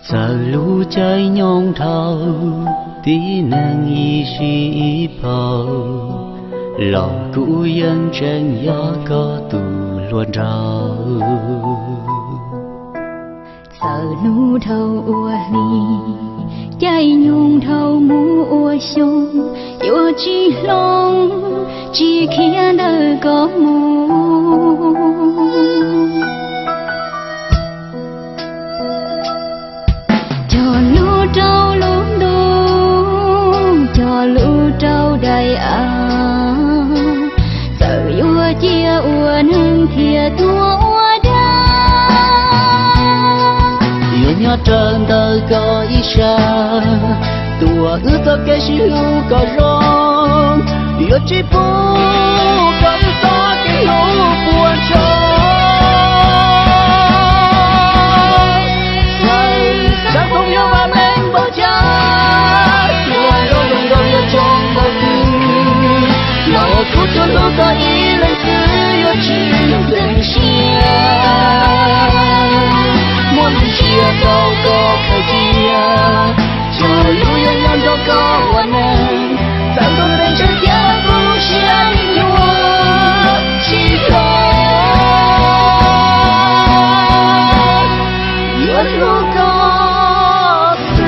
Txawm lub caij nyoog dhau, tib neeg ib sij ib phaus, los kuv yeej tseem yog koj tus hluas nraug. Txawm hnub dhau ua hli, caij nyoog dhau mus ua xyoo, yuav tsis hloov, tsis khiav ntawm koj mus. Cog lub rau lub ntuj, cog lub rau daim av, txawm yuav cia ua neeg thiaj tuag ua dab. Yuav nyob raws ntawm koj ib sab, tuaj wb txoj kev sib hlub kom zoo, yuav tsis pub koj wb txoj kev hlub puas tsaug. Txawm xav koom yuav vam meej npaum cas, tuaj zoo zoo nkauj yuav coob npaum twg, los kuv tsuas hlub koj ib leeg xwb yuav tsis ntxeev siab. Muaj lub siab tau koj khaws cia, cog lub yuav nyob nrog koj ua neeg, txawm ntuj ntev ntshe thiab kuv lub siab nyuaj tsis hlob, yuav hlub koj xwb.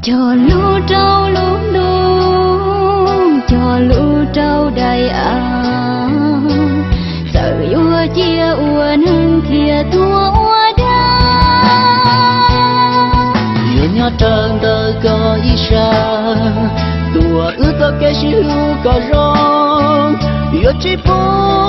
Cog lub rau lub ntuj, cog lub rau daim av, txawm yuav cia ua neeg thiaj tuag ua dab. Yuav nyob raws ntawm koj ib sab, tuaj wb txoj kev sib hlub kom zoo, yuav tsis pub